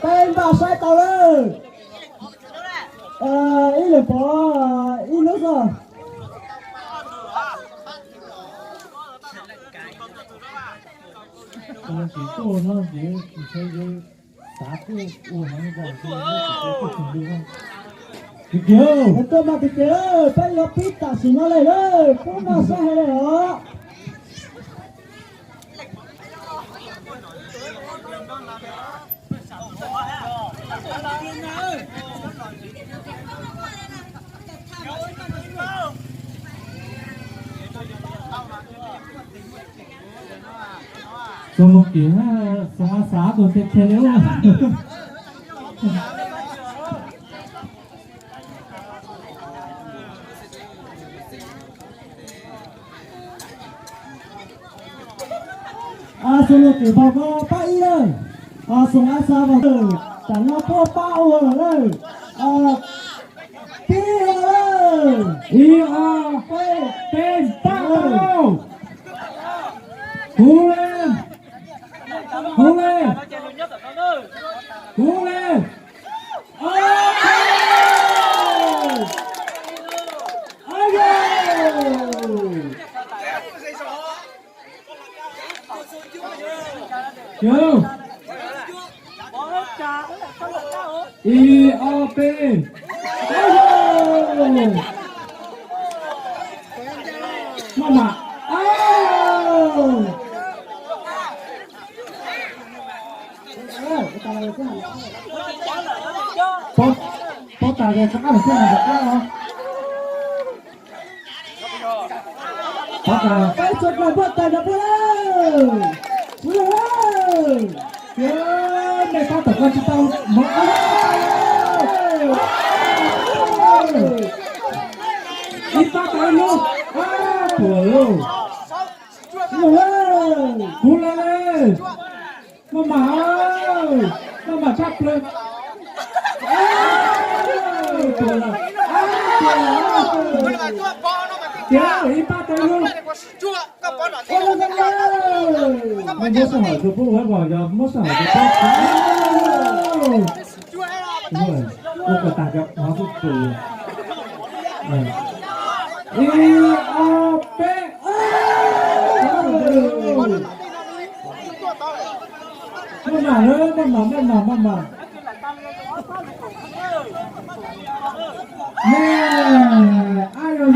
Peb npaj saib tau lawm. Ib leeg pov ib lub xwb. Ces tuaj no ces ntshe yuav xav tuaj ua heev nkaus, tuaj mas tiag tiag, peb yuav pib tam sim no li lawm, peb maj saib heev li os. Txog lus kiv, Xoo A xav tus tiag tiag li. Xoo lus kiv vauv ko pab ib lawm. Xoo A xav vauv, tam no puab pab ua lawm. Pib ua lawm. Ib, ob, peb, pab tau. Kuv le, kuv le, kuv le. Ib, ob, peb. Maj mam. Paub tas tias rov qab los thiaj li rov qab os. Paub tas. Peb txhua tus puag tas rau puag lawm. Kuv lawm. Tias nej pab tom koj tsis tau mov. Ib pab tau ib lub. Ab, puas lauj. Kuv lawm. Maj mam, maj mam tshaj plaws. Tias ib pab tau ib lub. Muab sij hawm rau puab ua, yog muab sij hawm rau puab. Ua kom tag cov qhov xwb tus. Ib, ob, peb. Maj mam, maj mam, maj mam, maj mam. Ab, yog,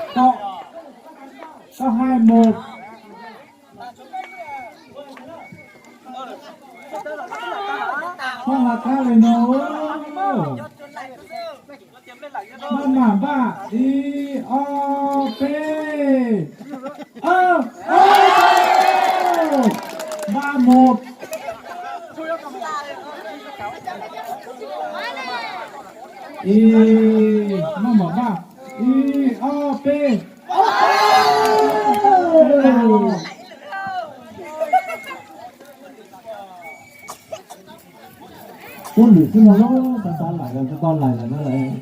yog. Tau hais mus. Maj mam kab li no. Maj mam npaj, ib, ob, peb. Ab, ab, npaj mus. Ib, maj mam npaj, ib, ob, peb. Kub lwm xwb no, xav xav laim los tau laim lawm no lawm.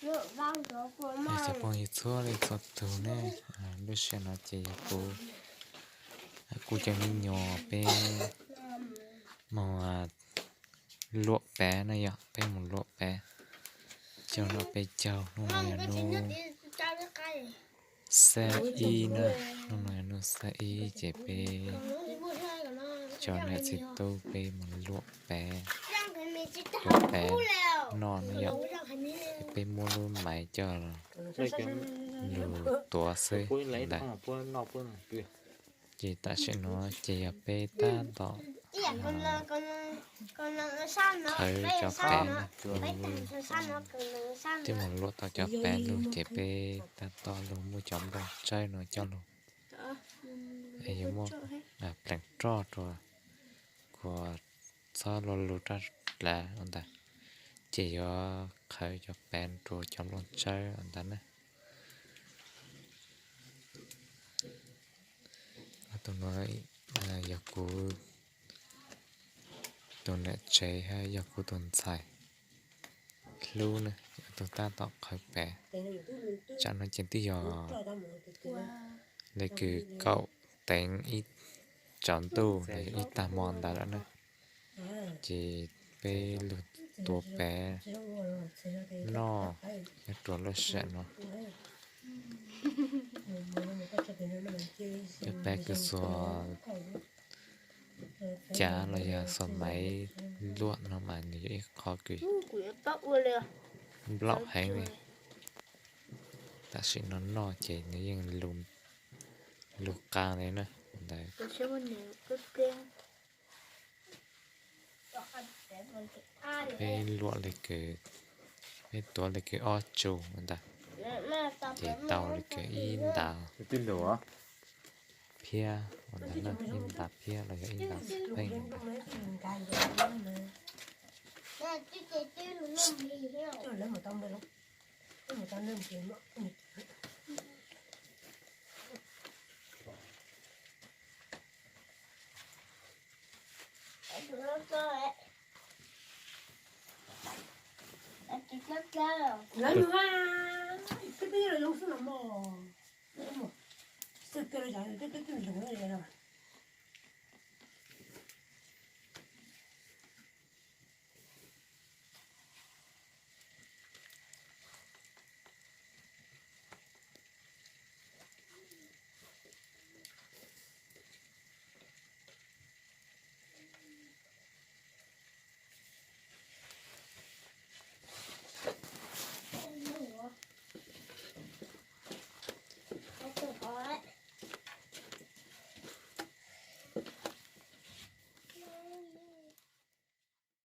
Cov phooj ywg txhua leej txhua tus ne, lub sij hawm no ces yog kuv, kuv cov me nyuam peb mus luam pev na yom, peb mus luam pev. Caug no peb caug, hnub no yog hnub xab ib na, hnub no yog hnub xab ib ces peb cov niam txiv tub peb mus luam pev, luam pev noj na yom. Ces peb muab lub maiv coj lug tuav xwb ntag. Ces tam sim no ces yog peb tab tom qhawv cov pev na, twb mus luam tau cov pev lug ces peb tab tom lug muab cov nplooj tsawb no coj lug, yuav muab pleev roj rua kuas txhob luag lug rab dlav ntawd, ces yuav qhawv cov pev rua cov nplooj tsawb ntawd na. Tus no yog kuv tus niam tsev hab yog kuv tus ntxhais hlub na, yog tus tab tom qhawv pev. Tsam no ces twb yog le kws kaum teev ib tsaus ntuj los yog ib tag hmo ntawd lawm na. Ces peb lug tuav pev noj nyob rua lub sij hawm no. Cov pev kws xuas cav los yog xuas maiv luam no mas nws yog ib qho kws nplaum heev li. Tam sim no noj ces nws yeej lug qaa li na ntawd. Peb luam le kws, peb tuav le kws ob tsu ntag, ces tau le kws ib ntav phiab ua ntawd na, ib ntav phiab los yog ib ntav xov pheej ntag. Lawv nug a, peb peb los zoo xwb los mas, xwb kawg los, peb peb peb zoo li no.